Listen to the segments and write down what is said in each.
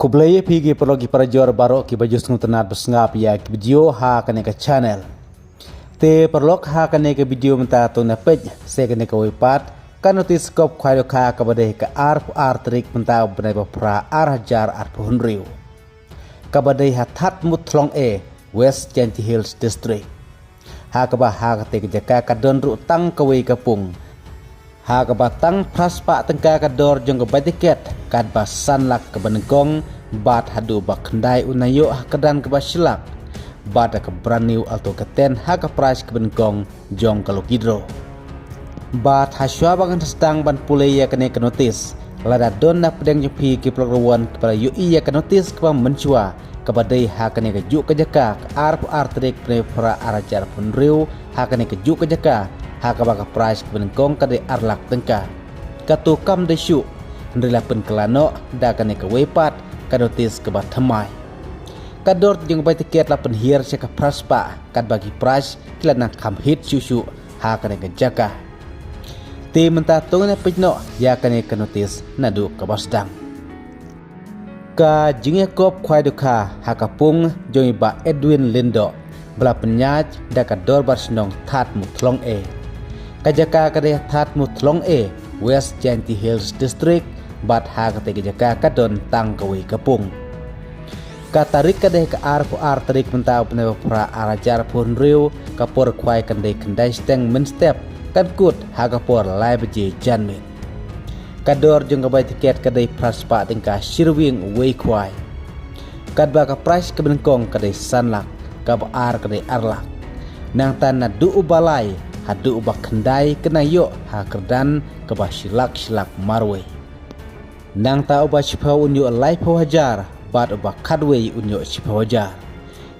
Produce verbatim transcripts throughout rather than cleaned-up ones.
Khublei ïa phi ki paralok ki parajor baroh kiba ju sngewtynnat bad sngap ïa ki video ha kane ka channel. Te paralok, ha kane ka video mynta to ngin peit sha kane kawei pat ka notis kop khwai dohkha kaba dei ha ka arphew ar tarik mynta u bnai ba phra ar hajar arphew hynriew, kaba dei ha Thadmuthlong A, West Jaintia Hills District. Ha kaba ha katei ka jaka ka don ruh tang kawei ka pung ha kaba tang phra spah tyngka ka dor jong ka bai tiket, katba san lak kaba nyngkong bad haduh ba khyndai un ïoh ha ka kyrdan kaba shi lak, bad da ka brand new Alto K ten ha ka price kaba nyngkong jong ka lucky draw. Bad hashwa ba ngan sdang ban pule ïa kane ka notis, lada don na pdeng jong phi ki paralok ruh kiba la ïohi ïa ka notis kaba mynshuwa, kaba dei ha kane kajuh ka jaka, ka arphew ar tarik bnai phra ar hajar arphew hynriew, ha kane kajuh ka jaka ha kaba ka price kaba nyngkong ka dei ar lak tyngka. Kato kam dei shuh, hynrei la pynkylla noh da kane kawei pat ka notis kaba thymmai. Ka dor jong ka bai tiket la pynhiar sha ka phra spah, katba ki price ki la nang kham hit shuh shuh ha kane ka jaka. Te mynta to ngin peit noh ïa kane ka notis naduh kaba sdang. Ka jingïakop khwai dohkha ha ka pung jong i Bah Edwin Lyngdoh ba la pynïaid da ka Dorbar Shnong Thadmuthlong A. Ka jaka ka dei Thadmuthlong A, West Jaintia Hills District, bad ha katei ka jaka ka don tang kawei ka pung. Ka tarik ka dei ka arphew ar tarik mynta u bnai ba phra ar hajar arphew hynriew, ka por khwai kan dei khyndai shiteng mynstep, kan kut ha ka por lai baje janmiet. Ka dor jong ka bai tiket ka dei phra spah tyngka shi ryngwiang uwei khwai. Katba ka price kaba nyngkong ka dei san lak, kaba ar ka dei ar lak. Nangta naduh uba lai haduh uba khyndai kin ïoh ha ka kyrdan kaba shi lak shi lak marwei. Nangta uba shiphew un ïoh laiphew hajar, bad uba khatwei un ïoh shiphew hajar.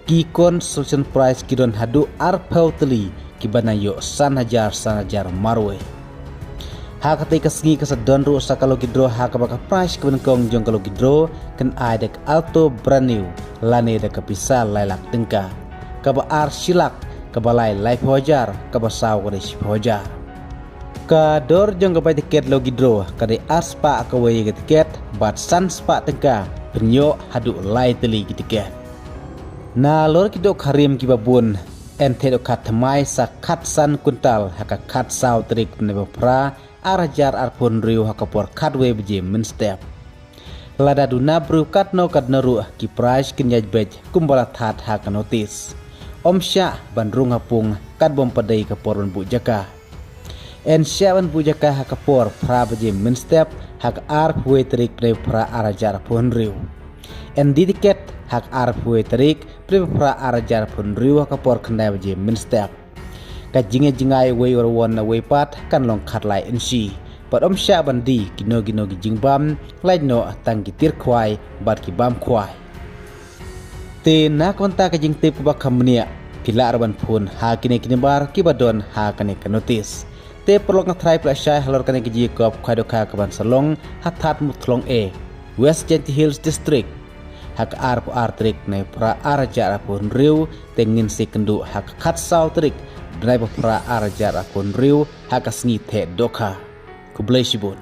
Ki consolation prize ki don haduh arphew tylli kiba nang ïoh san hajar san hajar marwei. Ha katei ka sngi ka sa don ruh sa ka lucky draw ha kaba ka prize kaba nyngkong jong ka lucky draw kan ai da ka Alto brand new lane da ka pisa lai lak tyngka, kaba ar shi lak, kaba lai laiphew hajar, kaba saw ka dei shiphew hajar. Ka dor jong ka bai tiket lucky draw ka dei ar spah kawei ka tiket, bad san spah tyngka pynïoh haduh lai tylli ki tiket. Nalor ki dohkha rim kiba bun, yn thied dohkha thymmai sa khatsan kuntal ha ka khatsaw tarik bnai ba phra ar hajar arphew hynriew ha ka por khatwei baje mynstep. Lada duna briew katno katno ruh ki prize kin ïaid beit kumba la thad ha ka notis. Ym shah ban rung ha pung katba ym pat dei ka por ban buh jaka. Yn shah ban buh jaka ha ka por phra baje mynstep ha ka arphew wei tarik bnai ba phra ar hajar arphew hynriew. Yn die tiket ha ka arphew wei tarik bnai ba phra ar hajar arphew hynriew ha ka por khyndai baje mynstep. Ka jingïajngai uwei u rwon na uwei pat kan long khatlai inshi. Bad ym shah ban die kino kino ki jingbam, lait noh tang ki tiar khwai bad ki bam khwai. Te na ka bynta ka jingtip kaba kham bniah, phi lah ruh ban phone ha kine ki nambar kiba don ha kane ka notis. Te paralok, nga tharai phi la shai halor kane ka jingïakop khwai dohkha kaban sa long ha Thadmuthlong A, West Jaintia Hills District, ha ka arphew ar tarik bnai ba phra ar hajar arphew hynriew, te ngin sa ïakynduh ha ka khatsaw tarik bnai ba phra ar hajar arphew hynriew ha ka sngi thied dohkha. Khublei shibun.